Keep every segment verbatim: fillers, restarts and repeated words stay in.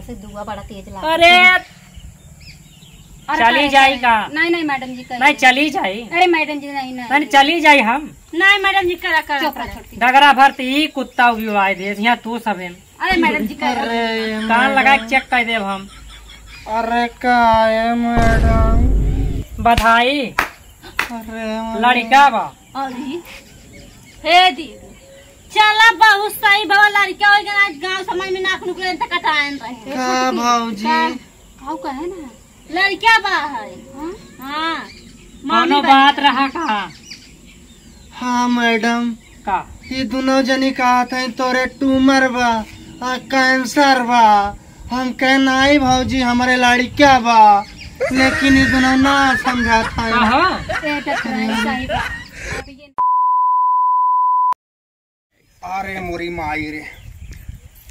से दुआ बड़ा तेज लागत अरे, है। अरे चली जाई का? नहीं, नहीं मैडम जी, कहीं नहीं, नहीं। चली जाई। अरे मैडम जी, नहीं, नहीं। नहीं, चली जाई हम। नहीं मैडम जी, करा, करा, चुप रह, करा। छोटी। डगरा भर त ई कुत्ता उबिवाए दे, यहाँ तू सबे। अरे मैडम जी, करा। अरे कान लगा के मैडम। चेक कर देब हम। अरे का है मैडम? बधाई। अरे मैडम। लड़का बा। और जी? हे दीदी, चला बहुत सही बाबा, लड़का हो गया, आज गांव समाज में नाक नुकले त कटायन रहे। का भौजी? का? काऊ कहे ना? लड़का बा है। हाँ? हाँ। कौनो मामी बा। बात रहा का? हाँ मैडम। का? ये दोनों जनी कहत हैं तोरे ट्यूमर बा, आ कैंसर बा। हम कहे नाई भौजी, हमरे लड़का बा, लेकिन ये दोनों ना समझत हैं। कहा? ए डॉक्टर, सही बा। अरे मोरी माई रे,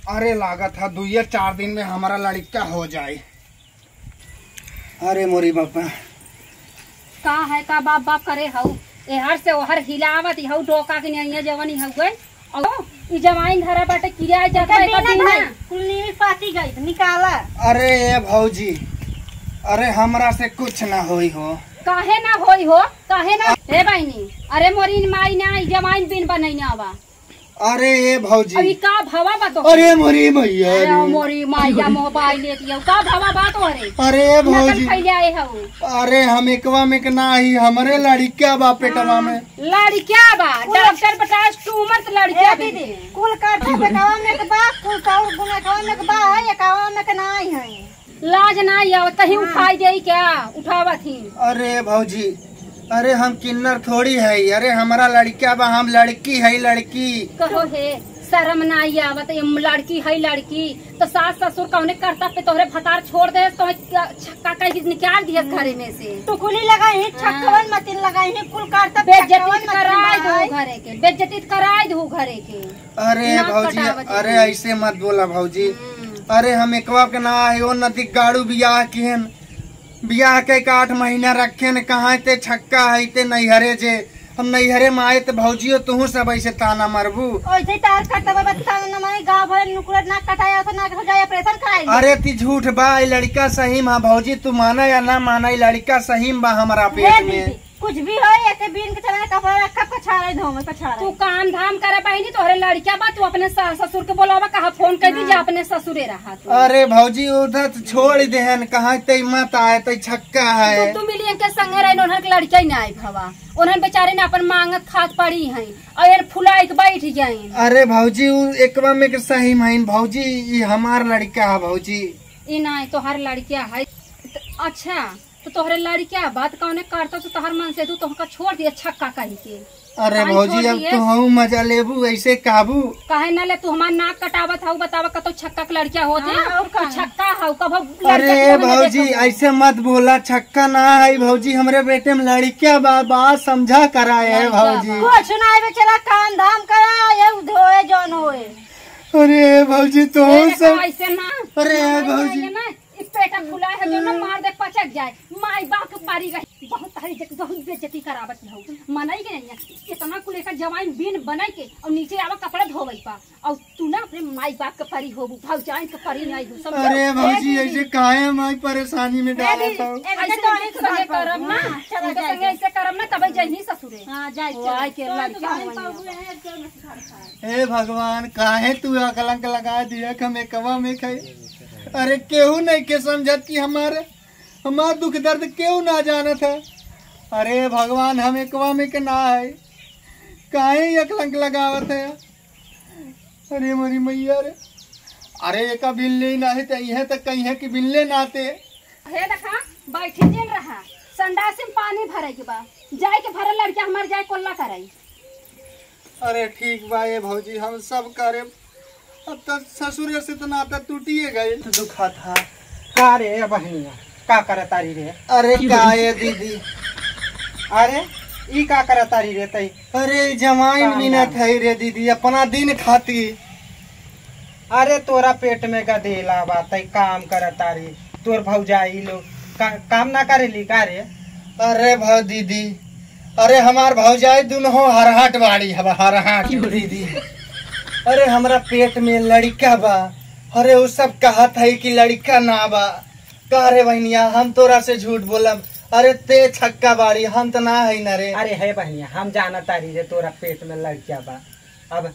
अरे लागत है दुइये चार दिन में हमारा लड़का हो जाए। अरे मोरी बापा। का है का बाप बाप करे हऊ, एहर से ओहर हिलावत हऊ, डोका के नैया जवानी हऊ गए। अगो, ई जवाइन धरा बाटे किराए जात एकर बा, एकर बिना बिना। भाई, कुल नील पाती गई, निकाला। अरे ए भौजी, अरे हमरा से कुछ ना होई हो। काहे ना होई हो? काहे ना? ए बहिनी, अरे मोरी माई ना, ई जवाइन बिन बनैना बा। अरे ए भौजी। अभी का भवा बा तो? अरे मोरी मैया अरे रे। मोरी माया मोबाइल लेती है। का भवा बा तो रे? अरे ए नकल भौजी। खैले आए हऊ। अरे हम एकवा में के ना ही, हमरे लड़का बा पेटवा हाँ, में। लड़का बा, पूरा डॉक्टर बतास ट्यूमर त लड़का ए बा। दीदी, कुल काठा बेकावा में के बा, कुल काउर गुना कावा में के बा, है, एकावा में के ना ही है। लाज ना आवत, कहीं हाँ। उठाई देई क्या? उठावत ही। अरे भौजी, अरे हम किन्नर थोड़ी है, अरे हमारा लड़का बा, हम लड़की है, लड़की। कहो हे, शर्म ना आवत, ये लड़की है लड़की, तो सास ससुर कौने करतब पे तोहरे भतार छोड़ दे, तो छक्का कह के निकाल दिए घरे में से। टुकुली लगाई, हाँ। छक्कवन मतिन लगाई, कुल करतब बेइज्जती छक्कवन मतिन कराई दो लगाई। घरे के, बेइज्जती कराई दो घरे के। अरे ना भौजी, कटावत अरे है। ऐसे मत बोला भौजी। हम्म। अरे हम एकवा के ना है, ओ नदी गाड़ू बियाह किहन, बियाह के एक आठ महीना रखे न, कहाँ ते छक्का है ते नैहरे जे, हम नैहरे में आए त भौजियो तुहू सब ऐसे ताना मरबू। ऐसे ही तार कटवा बता ना, मैं गाँव भर नुकुर ना कटाया तो ना हो जाए, ऑपरेशन कराई। अरे ती झूठ बा, ई लड़का सही में भौजी, तू माना या ना माना, ई लड़का सही में बा हमारा हे पेट में। दीदी, कुछ भी हो, एके बीन के चले कपड़ा रखा, पछाड़े धोवे, पछाड़े। तू काम धाम करे बहिनी, तोहरे लड़का बा, तू अपने सास ससुर के बोलावा, कहा फोन कर दी, जा हाँ। अपने ससुरे रहा तू। अरे भौजी, उधर तो छोड़ देहन, कहाँ ते मत आए, ते छक्का है। तू, तू मिलियन के संगे रही, उन्हन के लड़का ही ना आए भवा, उन्हन बेचारे ने अपन मांगत खात पड़ी हैं, और ये फुलाई के बैठ जाए। अरे भौजी, उ एकवा में के सही में भौजी, ई हमार लड़का है भौजी। ई ना, तोहर लड़का है। त-, अच्छा, तो तोहरे लड़का बात कौने करता, तो तोहर मन से तू तोहका छोड़ दिए छक्का कही के। अरे काहे भौजी, छोड़ अब दिए? तू हऊ मजा लेबू, ऐसे काबू। काहे ना ले, तू हमार नाक कटावत हऊ, बतावा कतो छक्का के लड़का होत हाँ, है? और तू का? छक्का हऊ, कबो लड़का अरे के मुंह में भौजी, देखो। ऐसे मत बोला, छक्का ना है भौजी, हमरे पेटे में लड़का बा, बात समझा करा है लड़का भौजी। बा। कुछ ना आवे, चला काम धाम करा, ये धोए जौन होए। अरे भौजी, तो ए, सब ऐसे ना। अरे भौजी। ये ना, ई पेटा फुला है जो ना मार दे पचक जाए। माई बाप के पारी रही। बहुत तारी देख, बहुत बेइज्जती करावत हऊ। मनई के नहीं है। इतना कुल एकर जवाइन बीन बनाई के और नीचे आवा कपड़ा धोवई पा। और तू ना अपने माई बाप के परी होबू, भौजाइन के परी नहीं हो, समझो? अरे भौजी, ए दीदी। ऐसे काहे माई परेशानी में ए डालत दीदी, हऊ? ए दीदी, ऐसे तो नहीं ऐसे करब ना। हाँ, चला उनके जाए संगे दे। ऐसे करब ना, तबे जइही ससुरे। हाँ, जाए, वो चला। आए के तो लड़का तो भाई होइया। बाबू है, चल, बस घर खा। हे भगवान, काहे तू अकलंक लगा दिया कि हम एकवा में खाई? अरे केहू नहीं के समझत कि हमारे, हमार दुख दर्द केहू ना जानत है। अरे भगवान, हम एकवा में के ना है, काहे ये कलंक लगावत है? अरे मोरी मैया रे, अरे एका बिल्ले ना है तो इहे तो कहीं है कि बिल्ले नाते। हे देखा, बैठी जिन रहा, संडास में पानी भरे के बा, जाए के भरे लड़का हमार जाए कोल्ला करे। अरे ठीक बा ए भौजी, हम सब करे। अब त ससुरे से त नाता टूटिए गइल। दुखा था। का रे बहिनिया, का करत तारी रे? अरे का ए दीदी? अरे ई का करत तारी रे तई? अरे जमाइन काम मिनत धाम। है रे दीदी, अपना दिन खाती। अरे तोरा पेट में गदेला बा, तई काम करत तारी। तोर भौजाई लोग का, काम ना करेली का रे? अरे भौ दीदी, अरे हमार भौजाई दुनो हरहट बाड़ी हवा, हरहट दीदी। अरे हमरा पेट में लड़का बा, अरे, उ सब कहत है कि लड़िका ना बा। का रे बहनिया, हम तोरा से झूठ बोलब? अरे, ते छक्का बाड़ी, हम त ना है ना रे। अरे हे बहनिया, हम जानत तारी रे, तोरा पेट में लड़िका बा। अब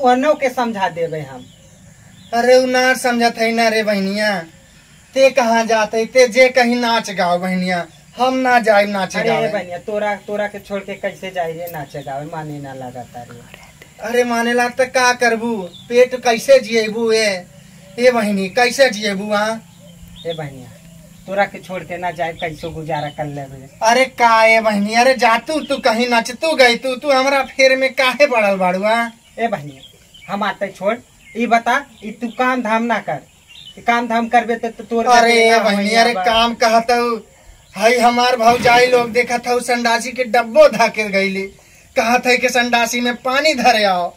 ओनो के समझा देबे हम। अरे, उ ना समझत है ना रे बहनिया। ते कहाँ जात है? ते जे कहीं नाच गाओ बहनिया, हम ना जाइब नाचे अरे गावे। बहनिया, तोरा, तोरा के छोड़ के कैसे जाई रे नाचे गावे? माने ना लागत रे। अरे माने लागत का करबू? पेट कैसे जिएबू ए? ए बहनी, कैसे जिएबू आ? ए बहनिया, तोरा के छोड़ के ना जाए, कैसो गुजारा कर लेबे। अरे का ए बहनी, अरे जातू तू कहीं नचतू गई तू, तू हमरा फेर में काहे पड़ल बाड़ू आ? ए बहनिया, हम आते छोड़, ई बता, ई तू काम धाम ना कर, ई काम धाम करबे त, त तोर अरे गति ना बहनी, होइया अरे बा। काम कहत हऊ, हई हमार भौजाई लोग देखत हऊ, संडासी के डब्बो धाके गईली, कहत है कि संडासी में पानी धरे आओ।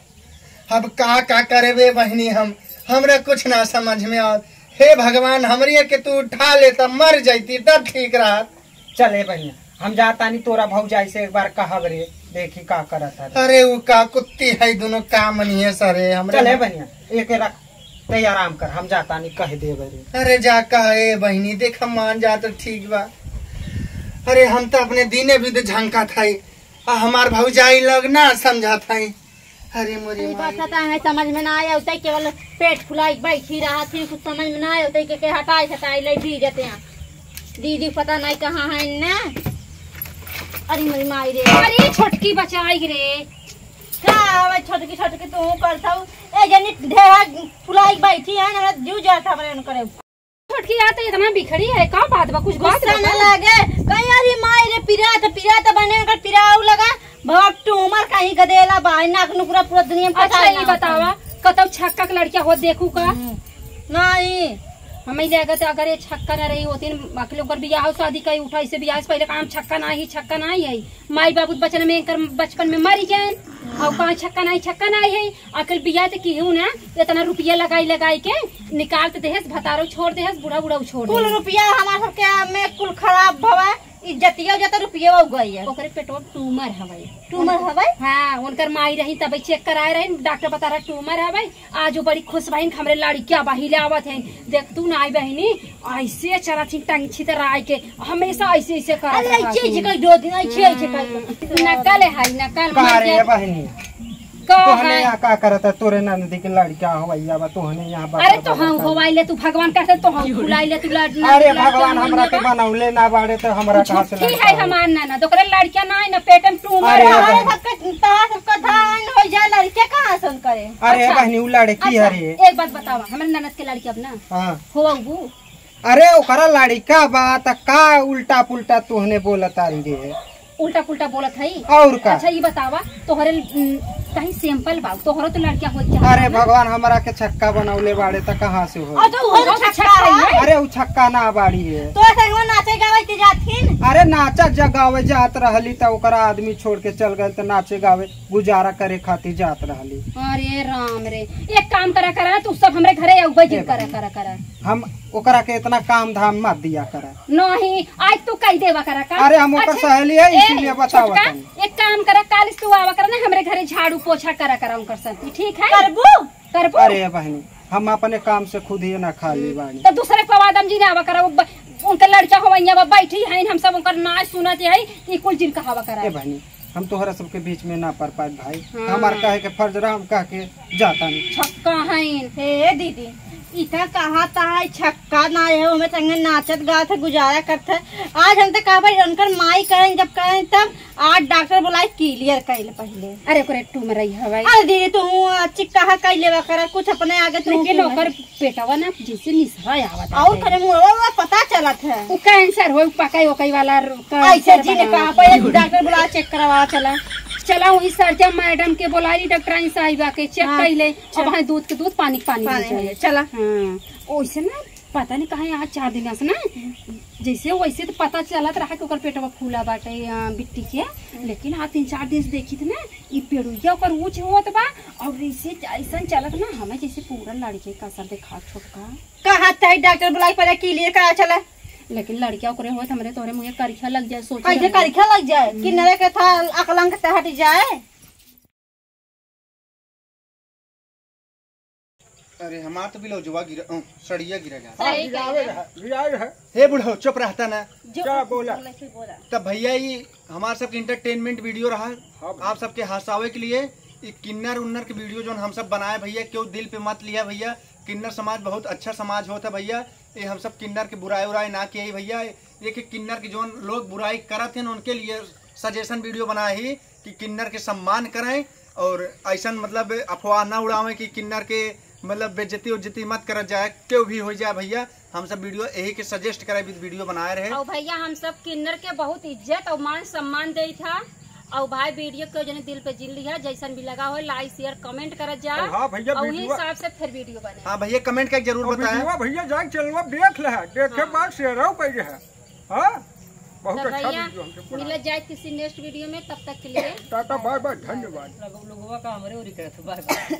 अब का का करे बे बहनी, हम, हमरा कुछ ना समझ में आवत। हे भगवान, हमरे के तू उठा ले, तब मर जैती, तब ठीक रहत। चल ए बहनिया, हम जातानी तोरा भौजाई से एक बार कहब रे, देखी का करत है। अरे उ का कुत्ती है, दोनों का मनिए सरे हमरे। चल ए बहनिया, एके रख, ते आराम कर, हम जातानी कह देब रे। अरे जा कह ए बहनी, देख हम मान जात ठीक बा। अरे हम त अपने दिने भी तो झंका था, आ हमार भौजाई लोग ना समझा था। अरे मोरी ई माई बात रे। पता है, समझ में ना आए, उतई केवल पेट फुलाई बैठी रहा थी, कुछ समझ में ना आए, उतई के, के हटाई हटाई ले दी जाते हैं। दीदी पता नहीं कहाँ है ना। अरे मोरी माई रे। अरे छोटकी बचाई रे। का आवे छोटकी छोटकी तू करत हऊ? ए जनी ढेर फुलाई बैठी है ना, जू जात हमरे उनकरे। छोटकी यार, तो इतना बिखरी है, का बात बा? कुछ बात गुस्सा बता। ना लागे। कहीं अरे माई रे, पिरात, पिरात बने, ओकर पिराऊ लगा। बाप ट्यूमर कहीं गदेला बा, नाक नुकरा पूरा दुनिया में अच्छा, पसार ये ना बतावा, होता। कतौ छक्का के लड़किया हो देखू का? हम्म। नहीं। हमें लगे तो अगर ये छक्का ना रही होती, बाकी लोग कर बियाह शादी कई उठा, इसे बियाह से पहले काम छक्का ना ही, छक्का ना ही है। माई बाबू बचन में एकर बचपन में मरी गए, और कहाँ छक्का ना ही, छक्का ना ही है। आखिर बियाह तो की हूँ ना, इतना रुपया लगाई लगाई के निकाल तो देहस, भतारो छोड़ देहस, बूढ़ा बूढ़ा छोड़ कुल देहस। रुपया हमार सबके में कुल खराब भवा, इज्जतिया उज्जत रुपया हो गई है। ओकरे पेटवा ट्यूमर हवे। ट्यूमर हवे? हाँ, उनकर माई रही तब चेक कराए रही, डॉक्टर बता रहा ट्यूमर हवे। आज वो बड़ी खुश बहिन, हमरे लड़किया बहिले आवत है, देख तू ना आई बहिनी, ऐसे चलत ही टंग छितराए के, हमेशा ऐसे ऐसे करत अरे, रहत ऐसे ही। ऐसे कर दो दिन, ऐसे ऐसे कर दो। हम्म, नकल है, नकल का मार रे के। बहिनी? का तोहने है? यहाँ का करत है? तोरे ननदी के लड़का हो भैया बा, तोहने यहाँ बता, अरे तो बता, हम बता। होवाई ले तू भगवान कहते तो हम बुलाई ले तू लड़-, अरे ननदी लड़का भगवान हम हमरा के बा। बनौले ना बाड़े तो हमरा तू कहाँ से झूठी लड़का है हो? हमार ननद, ओकरे लड़का ना है ना, पेट में ट्यूमर अरे है। बहिनी। सबके, तहां सबका धान हो जाए, लड़के कहाँ से करे? अरे अच्छा, बहिनी, उ लड़की अच्छा, है रे। एक बात बतावा, हमरे ननद के लड़की अब ना हाँ। होवाऊ? अरे ओकरा लड़िका बा त का उल्टा पुल्टा तोहने बोलत तारी रे? उल्टा पुल्टा बोलत हई? और का? अच्छा ई बतावा, तोहरे उम, कहीं सैंपल बा, तोहरो तो लड़का होई के अरे चाहत ना? भगवान, हमरा के छक्का बनौले बाड़े त कहाँ से हो? और तो वो वो तो छक्का छक्का है। है। अरे उ छक्का ना बाड़ी है। तो संगवा नाचे गावे के जाथिन? अरे नाचा जगावे जात रहली त ओकरा आदमी छोड़ के चल गए त नाचे गावे गुजारा करे खातिर जात रहली। अरे राम रे, एक काम करा करा, तू सब हमरे घरे अउबे जिन ए करा बहिनी। करा करा। हम ओकरा के इतना काम धाम मत दिया करा। नहीं, आज तू कह देवा करा का? अरे, हम ओकर अच्छा, सहेली है, ए, इसीलिए बतावत छोटका, हन। एक काम करा, काल से तू आवा करा ना, हमरे घरे झाड़ू पोछा करा करा उनकर साथ, ठीक है? करबू? करबू? अरे बहिनी, हम अपने काम से खुद ही ना खाली बानी। तो दूसरे पवादम जी ने आवा करा, वो ब-, उनके लड़का हो वहीं अब बैठी हैं, हम सब उनकर नाच सुनत है, ई कुल जिन कहावा करा। ए बहिनी, हम तोहरा सबके बीच में ना पड़ पाए भाई। हाँ। हमार कहे के फर्ज रहा, हम कह के जाता नहीं। छक्का हैं। हे दीदी, इता कहा ता है छक्का ना है, ओमे संगे नाचत गात है, गुजारा करत है। आज हम तो कहा भाई उनकर माई करें, जब करें तब आज डॉक्टर बुलाए क्लियर कइल पहले। अरे ओकरे ट्यूमर रही हवाई। अरे दीदी तू अच्छी कहा कह लेवा करा, कुछ अपने आगे तू लेकिन क्यों ओकर है? पेटवा ना जैसे निसरा आवत और है। करे मुंह वो पता चलत है। वो कैंसर हो, पकाई ओकाई वाला रो-, ऐसे कैंसर जी ने बना। कहा, "पहले डॉक्टर बुला, चेक करवा, चला।" चला, वही सर्जन मैडम के बोला ली, डॉक्टराइन साहिबा के चेक हाँ, कर ले। चल। अब हाँ, दूध के दूध, पानी के पानी पानी हो जाए। हो जाए, चला। हाँ, ओइसे ना, पता नहीं कहाँ यहाँ चार दिन से ना, जैसे वैसे तो पता चलत रहा कि ओकर पेटवा फूला बाटे, अ, बिट्टी के, लेकिन आज तीन चार दिन से देखी थे ना, ई पेड़ुइया ओकर ऊँच होत बा, और ऐसे ऐसन चलत ना, हमें जैसे पूरा लड़के का सर देखा छोटका। कहा तही डॉक्टर बुलाई, पहले क्लियर करा चला। लेकिन लड़किया ओकरे होत हमरे तोहरे मुँहे करिखा लग जाए, सोच कैसे रहे। करिखा लग जाए कि हम्म। नरे के था अकलंक से हट जाए। अरे, हमार तो ब्लाउजवा गिरा, अ, सड़िया गिरा गया। हाँ, सही गिरावे कहे। रहा, गिरावे रहा। हे बुढ़ऊ, चुप रहता ना। जो क्या बोला? बोला, फिर बोला। तब भैया, ये हमार सबके entertainment video रहा। हाँ भैया। आप सबके हंसावे के लिए ये किन्नर उन्नर के video जोन हम सब बनाए भैया, क्यों दिल पे मत लिया भैया। किन्नर समाज बहुत अच्छा समाज होता है भैया। ये हम सब किन्नर के बुराई उराई ना किए भैया। ये कि किन्नर के जोन लोग बुराई करत हैं, उनके लिए suggestion video बनाए ही कि किन्नर के सम्मान करें और ऐसन मतलब अफवाह ना उड़ावें कि किन्नर के मतलब बेइज्जती उज्जती मत करत जाए, क्यों भी हो जाए भैया। हम सब video यही के suggest करे भी video बनाए रहे। और भैया, हम सब किन्नर के बहुत इज्जत और मान सम्मान देई था। और भाई, video के जने दिल पे जिन लिया, जैसन भी लगा हो, like share comment करत जा। और हाँ भैया, और वही video हिसाब से फिर video बने। हाँ भैया, comment करके जरूर और बताएं। Video भैया जाके चैनलवा देख ले, देखे हाँ। बाद share हो पाई है। हाँ, बहुत तो अच्छा भैया, video हमसे बना। मिलत जाए किसी next video में, तब तक के लिए टाटा, bye bye, धन्यवाद। लोगवा का हमरे ओरी कहत, bye bye।